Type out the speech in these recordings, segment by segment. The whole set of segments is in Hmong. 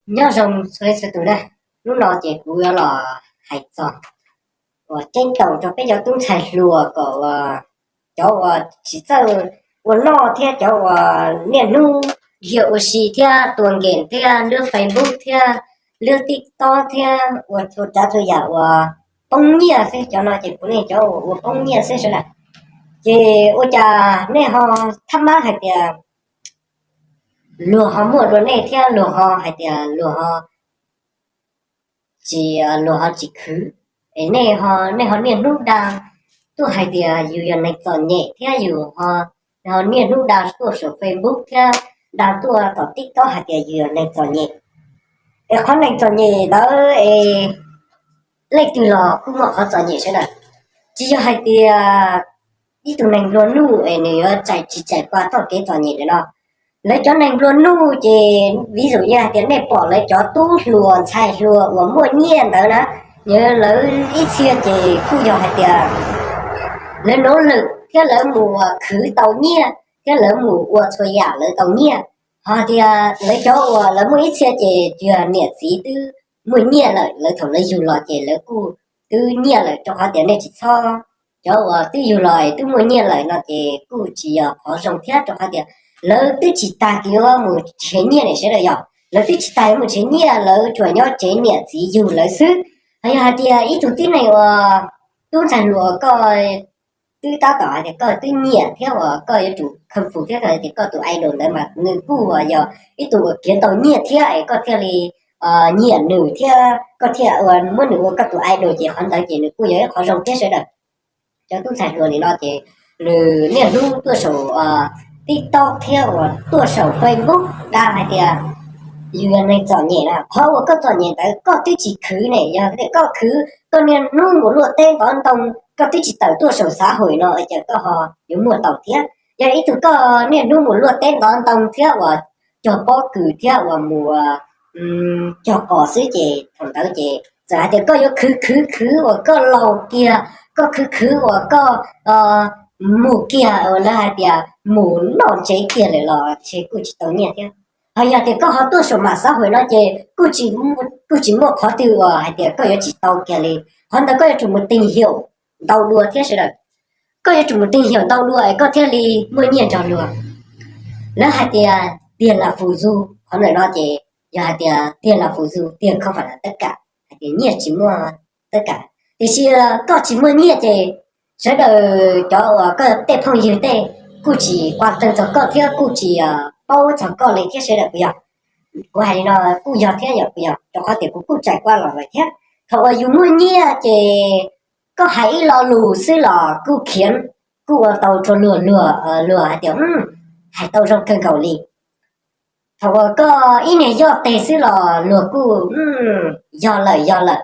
Nyob zoo txhua leej txhua tus na, hnub no ces kuv yuav los hais txog uas ceeb toom rau peb cov tub ntxhais hluas kom uas cov uas tsis txawj ua noj thiab cov uas niaj hnub dhia ua si thiab tua game thiab lwb Facebook thiab lwb TikTok thiab ua txhua tsav txhua yam uas poob nyiaj xwb, cov no ces puav leej cov uas ua poob nyiaj xwb sawv daws. Ces ua cas nej ho thab mab hais tias luag ho muaj dua nej thiab luag ho hais tias luag ho tsis, luag ho tsis khwv, es nej ho, nej ho niaj hnub dag tuaj hais tias yus yog neeg txom nyem thiab yus ho, ho niaj hnub dag tuaj saum Facebook thiab dag tuaj tom TikTok hais tias yus yog neeg txom nyem. Es qhov neeg txom nyem ntawd es leej twg los kuj muaj qhov txom nyem sawv daws. Tsis yog hais tias ib tug neeg nplua nuj es nws yuav tsis txais tau txoj kev txom nyem ntawm no. Lawv cov neeg nplua nuj ces vis zus yog hais tias nej pom lawv cov tub hluas ntxhais hluas uas muaj nyiaj ntawd na, lawv ib txhia ces kuj yog hais tias lawv nov lwm thiab lawv mus khwv tau nyiaj thiab lawv mus ua txhua yam lawv tau nyiaj. Ho tias lawv cov uas lawv muaj ib txhia ces yog niam txiv twb muaj nyiaj lawm, lawv thaum lawv yug los ces lawv kuj twb nyiaj lawm, rau qhov tias nej tsis txhob, cov uas twb yug los twb muaj nyiaj lawm no ces kuj tsis yog qhov zoo thiab, rau qhov tias lawv twb tsis tas kev yuav mus nrhiav nyiaj ne sawv daws yog, lawv twb tsis tas yuav mus nrhiav nyiaj, lawv tsuas nyob tsev niam txiv yug lawv xwb. Ho yog hais tias ib tug tib neeg uas tub ntxhais hluas koj twb tab tom hais tias koj twb nyiam thiab uas koj yuav tsum kham fus thiab, koj tias koj tus idol ntawd mas nws kuj uas yog ib tug uas khiav tau nyiaj thiab es koj thiaj li nyiam nws thiab koj thiaj uas muab nws ua koj tus idol, ces qhov ntawd ces nws kuj yog ib qhov zoo thiab sawv daws. Cov tub ntxhais hluas nim no ces nws niaj hnub tuaj saum TikTok thiab uas tuaj saum Facebook dag hais tias yus yog neeg txom nyem na. Qhov uas koj txom nyem ntawd koj twb tsis khwv ne, yog tias koj khwv koj niaj hnub mus luaj teb ntov ntoo, koj twb tsis tawm tuaj saum xav hawm no ces koj ho yuav muaj tau thiab. Yog ib tug koj niaj hnub mus luaj teb ntov ntoo thiab uas cog pob kws thiab uas mus cog qos xwb ces thaum ntawd ces txawm hais tias koj yuav khwv khwv khwv uas koj laus kiag, koj khwv khwv uas koj mus kiag uas lawv hais tias mus noj ntsev kiag lawm los ntshe kuj tsis tau nyiaj thiab. Ho yog tias koj ho tuaj saum mam xav hawm no ces kuj tsis muaj qhov twg uas hais tias koj yuav tsis tau kiag li. Qhov ntawd koj yuav tsum mus tig hiaum ntau dua thiab sawv daws. Koj yuav tsum mus tig hiaum ntau dua es koj thiaj li muaj nyiaj nrog luag. Lawv hais tias tiền là phù du, qhov ntawm no ces yog hais tias tiền là phù du, tiền không phải là tất cả, hais tias nyiaj tsis muaj tất cả. Tiam sis koj tsis muaj nyiaj ces sawv daws cov uas koj tej phooj ywg tej kuj tsis quan tâm txog koj thiab kuj tsis paub txog koj li thiab sawv daws puas yog? Kuv hais li no kuj yog thiab yog puas yog? Rau qhov tias kuv kuj txais kuaj los lawm thiab. Thaum uas yus muaj nyiaj ces koj hais ib lo lus xwb los kuj khiav, kuj ua tau rau luag, luag, luag hais tias hais tau zoo kawg nkaus li. Thaum uas koj ib niag yoj teg xwb los luag kuj yog lawm yog lawm.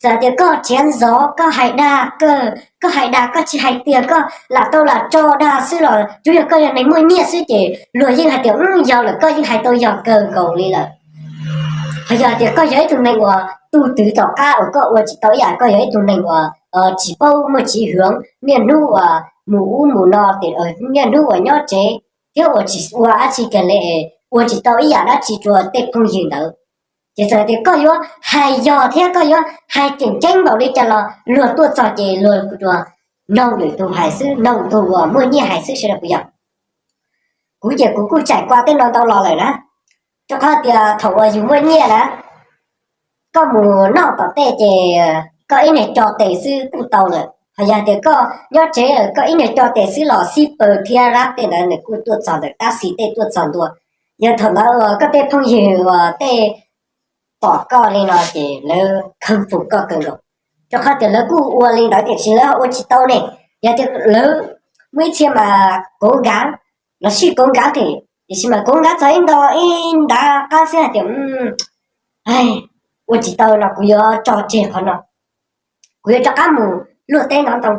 Txawm tias koj txiav ntxov, koj hais dag kawg, koj hais dag koj tsis hais tiag, koj lam tau lam tso dag xwb los tsuas yog koj yog neeg muaj nyiaj xwb ces luag yeej hais tias yog lawm, koj yeej hais tau yog kawg nkaus li lawm. Ho yog tias koj yog ib tug neeg uas tu twv tom qab uas koj ua tsis tau ib yam, koj yog ib tug neeg uas tsis paub muaj tsis hwv, niaj hnub uas mus ub mus no, niaj hnub uas nyob tsev thiab uas tsis ua dab tsi kiag li, ua tsis tau ib yam dab tsi rau tej phooj ywg ntawd, ces txawm tias koj yuav hais yog thiab koj yuav hais tseem ceeb npaum li cas los luag tuaj txog ces luag tsuas noog lwm tus hais xwb, noog tus uas muaj nyiaj hais xwb sawv daws puas yog? Kuv ces kuv kuj txais kuaj tej no ntau los lawm na. Rau qhov tias thaum uas yus muaj nyiaj na, koj mus noj tom tej ces koj ib niag co tes xwb kuj tau lawm. Ho yog tias koj nyob tsev lawm koj ib niag co tes xwb los shipper thiab Grab tej ntawd nws kuj tuaj txog ntawm, taxi tej tuaj txog ntua. Yog thaum ntawd uas koj tej phooj ywg uas tej pom koj li no ces lawv kham fus koj kawg nkaus, rau qhov tias lawv kuj ua li ntawd tiam sis lawv ua tsis tau ne. Yog tias lawv muaj ib txhia mas kov nkav, los sij kov nkav thiab, tiam sis mas kov nkav txog ib nto ib ntav qab xwb hais tias ua tsis tau no kuv yuav tso tseg qhov no, kuv yuav rov qab mus luaj teb ntov ntoo.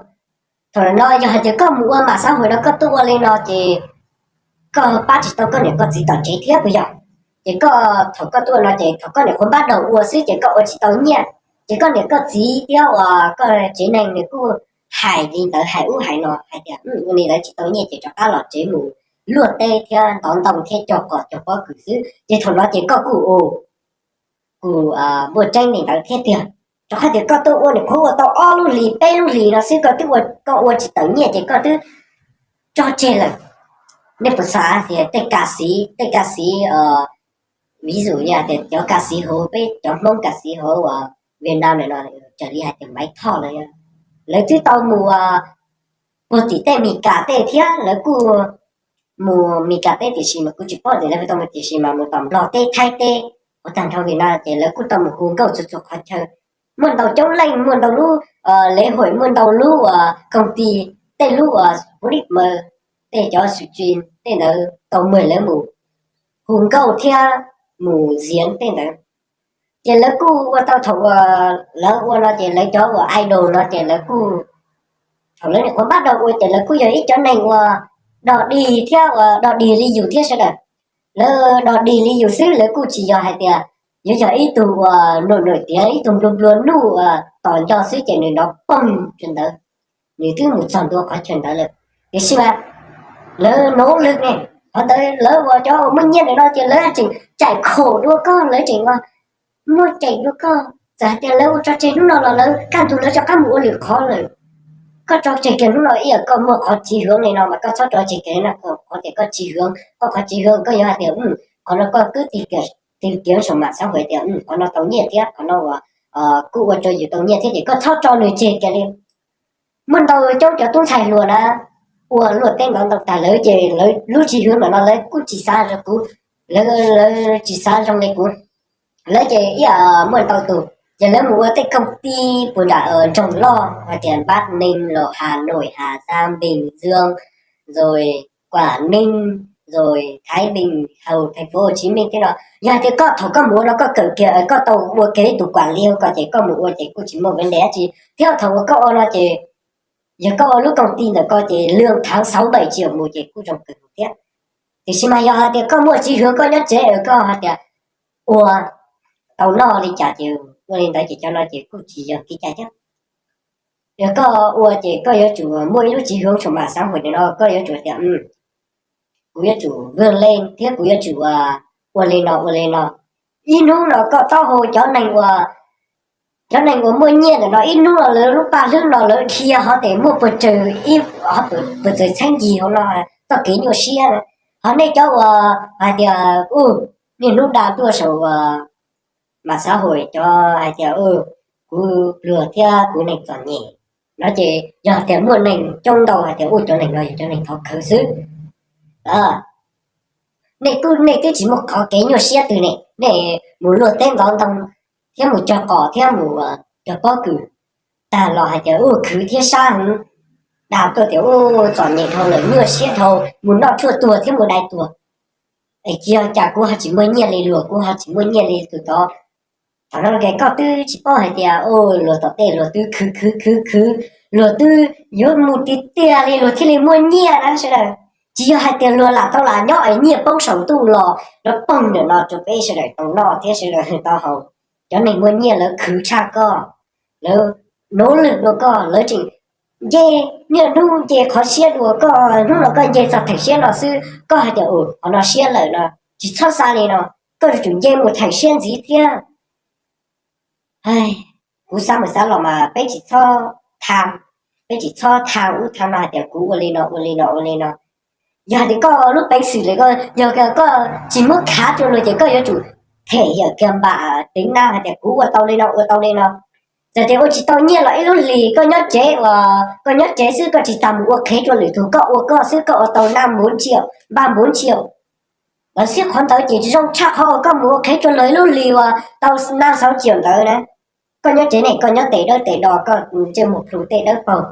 Thaum no yog hais tias koj mus ua mam xav hwm no koj tuaj ua li no ces koj pab tsis tau koj niam koj txiv tom tsev thiab puas yog? Ces koj thaum koj tuaj no ces thaum koj niam qhuav npab daus ua xwb ces koj ua tsis tau nyiaj, ces koj niam koj txiv thiab uas koj tsev neeg nws kuj hais li ntawd hais ub hais no hais tias ua li ntawd tsis tau nyiaj ces rov qab los tsev mus luaj teb thiab ntov ntoo thiab cog qos cog pob kws xwb, ces thaum no ces koj kuj ua tus muaj tseeb li ntawd thiab tiag. Rau qhov tias koj tuaj ua nws qhuav ua tau ob lub hlis peb lub hlis no xwb, koj twb ua, koj ua tsis tawm nyiaj ces koj twb tso tseg lawm. Nej puas xav tias tej ka xiv, tej ka xiv, ví dụ như tias cov ka xiv hauv peb cov Hmoob ka xiv hauv Việt Nam no, raws li hais tias Maiv Thoj no, lawv twb tau mus puag tim tej Mis Kas teb thiab, lawv kuj mus Mis Kas teb tiam sis mas kuv tsis paub tias lawv tau mus tiam sis mas mus tom Nplog teb, Thaib teb, ua tag nrho Việt Nam ces lawv kuj tau mus hu nkauj txhua txhua qhov chaw. Muaj ntau coob leej, muaj ntau lub lễ hội, muaj ntau lub công ty, tej lub uas pub lib maws, tej cov xu tsi, tej ntawd tau mời lawv mus hu nkauj thiab mus diễn tej ntawd. Ces lawv kuj ua tau thaum uas lawv ua no ces lawv cov uas idol no ces lawv kuj, thaum lawv nyuam qhuav npaj rau ua ces lawv kuj yog ib cov neeg uas dog dig thiab uas dog dig li yus thiab sawv daws. Lawv dog dig li yus xwb, lawv kuj tsis yog hais tias yuav yog ib tug uas nws nws tiav ib tug nplua nplua nuj uas tos nco xwb ces nws nov poog rau ntawd, nws twb mus txog ntua qhov chaw ntawd lawm. Tiam sis mas lawv nỗ lực ne, qhov ntawd lawv uas cov uas muaj nyiaj ntawm no ces lawv tseem caij khom dua koj, lawv tseem muaj ceem dua koj. Txawm hais tias lawv ua tso tseg hnub no los lawv kaj ntug lawv rov qab mus ua lwm qhov lawm. Koj tso tseg kiag hnub no ib yam koj muaj qhov tsis hwv li no mas koj txhob tso tseg kiag no, qhov tias koj tsis hwv, koj qhov tsis hwv koj yuav hais tias qhov no koj kwv tij kiav saum mam xav hais tias qhov no tau nyiaj thiab qhov no uas kuj ua rau yus tau nyiaj thiab ces koj txhob tso nws tseg kiag li. Muaj ntau coob cov tub ntxhais hluas na ua luaj teb ntov ntoo tag lawm ces lawv lub tsis hwv mam no lawv kuj tsis xav zoo kuv, lawv tsis xav zoo li kuv. Lawv ces ib yam muaj ntau tus ces lawv mus ua tej công ty puas nram nroog loj hais tias Bắc Ninh los Hà Nội, Hà Giang, Bình Dương, rồi Quảng Ninh, rồi Thái Bình, hauv thành phố Hồ Chí Minh thiab no. Yog hais tias koj thaum koj mus ua no koj kawm kiag koj tau ua kiag ib tug quản lý koj ces koj mus ua ces kuj tsis muaj vấn đề dab tsi thiab thaum uas koj ua no ces yog koj ua lub công ty ntawm koj ces lương tháng sáu bảy triệu mus ces kuj zoo kawg nkaus thiab. Tiam sis mas yog hais tias koj muaj tsis hwv koj nyob tsev koj hais tias ua tau noj li cas ces ua li ntawd ces cov no ces kuj tsis yog kev cai thiab. Yog koj ua ces koj yuav tsum muaj ib lub tsis hwv saum mam xav hais no, koj yuav tsum tias kuv yuav tsum vươn lên thiab kuv yuav tsum ua li no ua li no. Ib hnub no koj taub hau cov neeg uas, cov neeg uas muaj nyiaj ntawm no ib hnub no lawv lub paj hlwb no lawv dhia ho tes muaj puas tsawg ib, puas tsawg txheeb yig hauv no txoj kev nyuaj siab. Ho nej cov uas hais tias u, niaj hnub da tuaj saum uas mam xav hais cov hais tias kuv pluag thiab kuv neeg txom nyem no ces yog tias muaj neeg coob ntau hais tias u cov neeg no yog cov neeg thov khawv xwb, nej kuj, nej twb tsis muaj qhov kev nyuaj siab twg ne, nej mus luaj teb ntov ntoo thiab mus cog qos thiab mus cog pob kws tag los hais tias u khwv thiab sab heev, da tuaj tias u txom nyem dhau lawm nyuaj siab dhau mus noj tshuaj tuag thiab mus dai tuag. Es tsis yog cas kuv ho tsis muaj nyiaj li luag, kuv ho tsis muaj nyiaj li tus tod. Thaum no koj twb tsis paub hais tias luag tom tej luag twb khwv khwv khwv khwv, luag twb yuav mus tiag tiag li luag thiaj li muaj nyiaj na sawv daws. Tsis yog hais tias luag lam tau lam nyob es nyiaj poob saum ntuj los rov poog ntawm no rau peb sawv daws tau noj thiab sawv daws tau haus. Cov neeg muaj nyiaj lawv khwv tshaj koj, lawv nỗ lực dua koj, lawv tseem nce, niaj hnub nce qhov siab dua koj, hnub no koj nce txog theem siab no xwb koj hais tias u qhov no siab lawm no, tsis txhob xav li no, koj yuav tsum nce mus theem siab ntxiv thiab. Kuv xav mus xav los mas peb tsis txhob tham, peb tsis txhob tham ub tham no hais tias kuv ua li no ua li no ua li no. Yog hais tias koj lub peev xwm lawm, yog koj tsis muab khav rua luag ces koj yuav tsum them yam kiag npam teev nab hais tias kuv ua tau li no ua tau li no. Txawm tias ua tsis tau nyiaj los ib lub hlis koj nyob tsev uas koj nyob tsev xwb koj tsis tas mus ua qhev rua lwm tug, koj ua koj xwb koj ua tau năm bốn triệu, ba bốn triệu. Lawv xib qhov ntawd ces zoo tshaj qhov uas koj mus ua qhev rua luag ib lub hlis uas tau năm sáu triệu ntawd na. Koj nyob tsev ne koj nyob tes dawb tes do koj ntsej muag plhu tej dawb paug,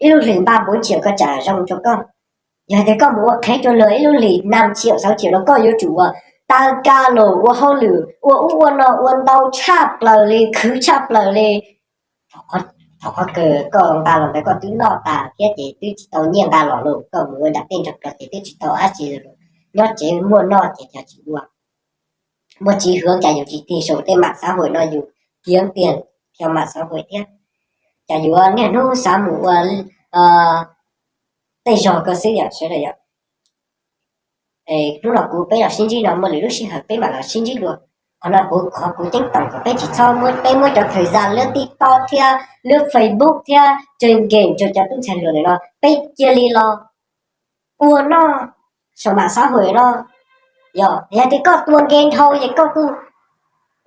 ib lub hlis ba bốn triệu koj tsam zoo rua koj. Yog tias koj mus ua qhev rua luag ib lub hlis năm triệu sáu triệu no koj yuav tsum ua tag ka los ua hauj lwm ua ub ua no ua ntau tshaj plaws li khwv tshaj plaws li. Thaum qhov kawg koj nqa los ntawd koj twb noj tas thiab ces twb tsis tau nyiaj nqa los los koj mus ua nram tej nroog ko ces twb tsis tau dab tsi los. Nyob tsev muaj noj ces cas tsis ua, muaj tsis hwv cas yus tsis tig saum tej mạng xã hội no yus kiếm tiền theo mạng xã hội thiab, cas yuav niaj hnub xav mus ua tej zog ko xwb yom sawv daws yom. Hnub no kuv peb los sib ntsib no muaj lwm lub sij hawm peb mam los sib ntsib dua. Qhov no kuv, qhov kuv ceeb toom kom peb tsis txhob muab, peb muab cov khaws zaj lub TikTok thiab lub Facebook thiab tsawg nkees rau cov tub ntxhais hluas ntawm no, peb cia li los ua noj saum mam xab hwm no. Yog, yog tias koj tua nkees dhau ces koj kuj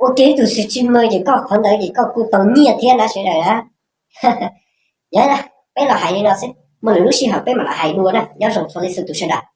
ua kiag ib tug streamer ces koj qhov ntawd ces koj kuj tau nyiaj thiab na sawv daws na. Yog, peb los hais li no xwb, muaj lwm lub sij hawm peb mam los hais dua na. Nyob zoo txhua leej txhua tus sawv daws.